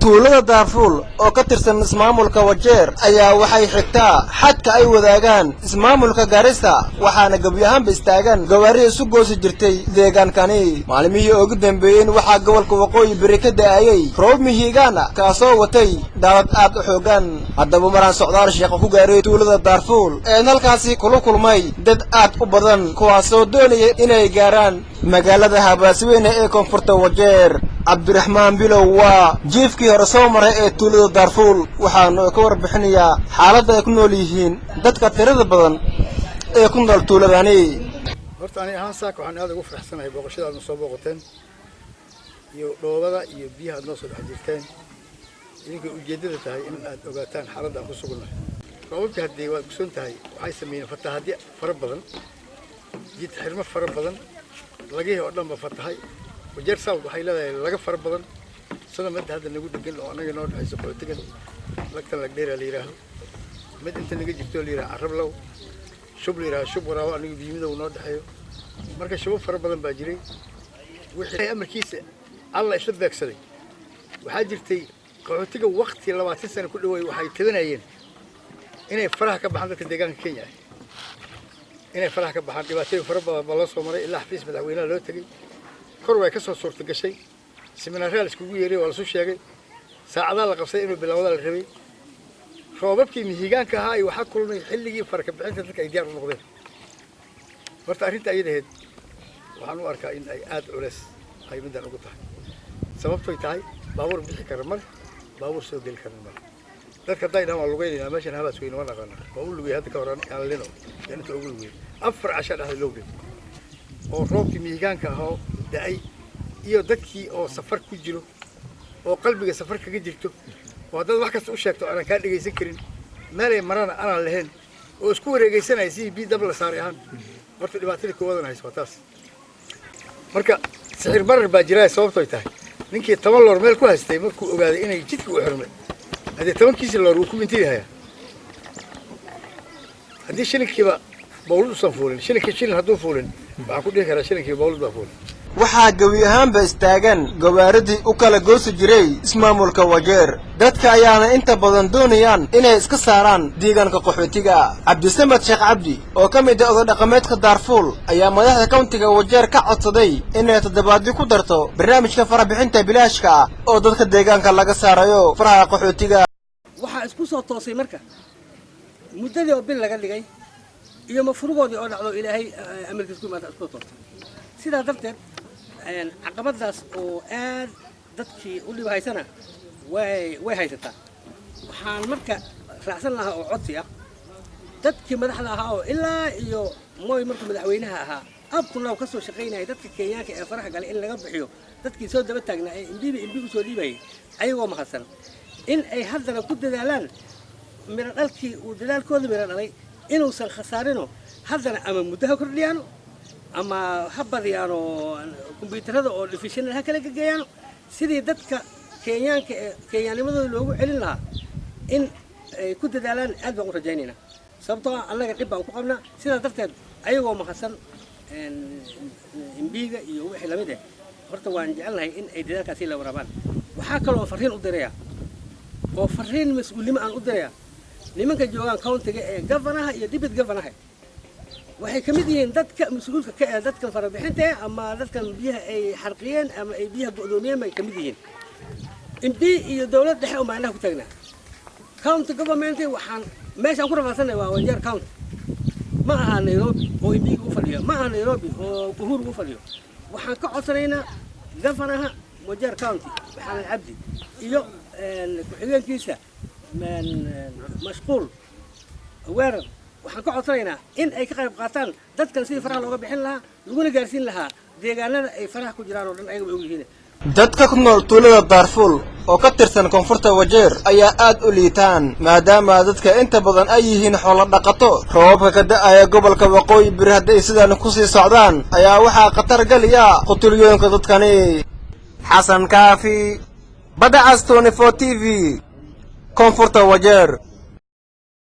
Tuulada Daarfuul oo ka tirsan ismaamulka Wajeer ayaa waxay xigtaa xadka ay wadaagaan ismaamulka Garissa, waxaana gebi ahaanba istaagan gawaari isu goosi jirtay deegaankani. Maalmihii ugu dambeeyeen waxaa gobolka Waqooyi Beri ka da'ayey roob mihigaana, kaasoo watay daadad aad u xoogan. Haddaba maraan socdaal sheekha ku gaaray tuulada Daarfuul een halkaasi kula kulmay dad aad u badan, kuwaasoo doonaya inay gaaraan magaalada Habaasweyne ee koonfurta Wajeer. Cabdiraxmaan Bilow waa jiifkii hore soo maray ee tuulada Daarfuul, waxaanu ka warbixinayaa xaaladda ay ku nool yihiin dadka tirada badan ee ku nool tuuladani. Horta ani ahaan saaka waxaan aad ugu faraxsanahay booqashada aad na soo booqateen iyo dhoobada iyo biyaha aad noo soo dhex jirteen, idinkay ujeeddada tahay in aad ogaataan xaaladda aan ku sugannahay. Roobabkii haddii waad ogsoon tahay waxay sameeyeen fatahaadyo fara badan, jid xirmo fara badan, lagihii oo dhan ba fatahay. Wajeer South waxay leedahay laga fara badan, sida midda hadda nagu degan oo annaga noo dhexayso qaxootigan, lagtan Lagdheera la yidhaaho, mid inta naga jirto la yidhaha Carablow, shub la yidhaha Shub Waraabo, aniga Biyimidow noo dhexeeyo. Marka shubo fara badan baa jiray. Wixii amarkiisa Alla isla beegsaday, waxaa jirtay qaxootiga wakti 20 sano ku dhaweey waxay tabanayeen inay faraha ka baxaan dadka deegaanka Kenya ah, inay faraha ka baxaan. Dhibaatooyin fara badan baa loo soo maray, ilaa xafiis madaxweynaha loo tegey. Kor way ka soo suurta gashay, seminaaryaa la iskugu yeeray, waa lasu sheegay, saacadaa la qabsaday inuu bilowda la rabay. Roobabkii mihigaanka ahaa ay waxaa kulmay xilligii faraka bixinta dadka ay diyaar u noqdeen. Horta arrinta ayadaheed waxaan u arkaa in ay aada culeys ay middan ugu tahay, sababtoy tahay baabuur bixi kara male, baabuur soo geli kara male. Dadka hadday dhahaan waan lugeynayna, meeshan Habaas Weyne waan aqaanaa, waa u lugey hadda ka hor aan lino yaan inta ugu lugey 4 casha dhexda loo gey oo roobkii mihigaanka ahoo da'ay iyo dadkii oo safar ku jiro oo qalbiga safar kaga jirto, oo haddaad wax kasta u sheegto aanan kaa dhegaysan karin, meelay marana aanan lahayn, oo isku wareegaysanaya sidii bii dab la saaray ahaan. Horta dhibaatada koowaadana hayso waa taas. Marka sixir barar baa jiraa, sababtoy tahay ninkii 10 loor meel ku haystay markuu ogaaday inay jidka u xirmay, haddee 10-kiisi loor wuu ku mintidihaya. Haddii shilinkiiba bawlad usan fuulin, shilinkii shilin hadduu fuulin, waxaan ku dhihi karaa shilinkiiba bawlad baa fuulin. Waxaa gebi ahaanba istaagan gawaaridii u kala goosi jiray ismaamulka Wajeer. Dadka ayaana inta badan doonayaan inay iska saaraan deegaanka qaxootiga. Cabdisamed Sheekh Cabdi oo ka mid ah oday dhaqameedka Daarfuul ayaa madaxda county-ga Wajeer ka codsaday inay toddobaadyo ku darto barnaamijka farabixinta bilaashka ah oo dadka deegaanka laga saarayo faraha qaxootiga. Waxaa isku soo toosay marka muddadii oo bil laga dhigay iyo mafrugoodii oo dhacdo, Ilaahay amarkiis ku imaata, isku soo toostay. Sidaa darteed caqabadaas oo aad dadkii u dhib haysana way haysataa. Waxaan marka raacsan lahaa oo codsi ah dadkii madaxda ahaa oo ilaa iyo Moy markuu madaxweynaha ahaa abtunaw ka soo shaqaynayay dadka Kenyaanka ee faraha galay in laga bixiyo, dadkii soo daba taagnaa ee imbiba imbi usoo dhiibayay, ayagoo mahadsan in ay haddana ku dadaalaan miro dhalkii uu dadaalkooda miro dhalay inuusan khasaarino. Haddana ama muddo ha kordhiyaano ama ha badiyaano kombyuutarada oo divisional ha kala gegeeyaano, sidii dadka Kenyaanka ee Kenyaanimadooda loogu celin lahaa in ay ku dadaalaan aad baan u rajaynaynaa, sababtoo ah annaga dhib baan ku qabnaa. Sidaas darteed ayagoo mahadsan MP-ga iyo wixii lamid eh, horta waan jecelnahay in ay dadaalkaasi la waraabaan. Waxaa kaloo farriin u diraya oo farriin mas-uulnimo aan u diraya nimanka joogaan county-ga ee governor-ha iyo deputy governor-ha. Waxay ka mid yihiin dadka mas-uulka ka ee dadkan farabixinta eh ama dadkan biyaha ay xarqiyeen ama ay biyaha go'doomiyeen bay ka mid yihiin. MP iyo dowlad dhexe oo macnaha ku taagnaa county government, waxaan meeshaan ku rafaadsanay waa Wajeer County. Ma aha Nairobi oo MP-ga u fadhiyo, ma aha Nairobi oo Uhuru u fadhiyo. Waxaan ka codsanaynaa governor-ha Wajeer County, Maxamed Cabdi, iyo ku-xigeenkiisa Mashquul Weerar. Waxaan ka codsanaynaa in ay ka qayb qaataan dadkan sidii faraha looga bixin lahaa, laguna gaarsiin lahaa deegaanada ay faraha ku jiraan oo dhan, ayaga way ogyihiin. Dadka ku nool tuulada Daarfuul oo ka tirsan koonfurta Wajeer ayaa aad u liitaan, maadaama dadka inta badan ay yihiin xoolo dhaqato. Roobabka ka da'aya gobolka Waqooyi Beri hadday sidaan kusii socdaan ayaa waxaa khatar geliya qutulyooyinka dadkani. Xasan Kaafi, Badacas, 24 TV, koonfurta Wajeer.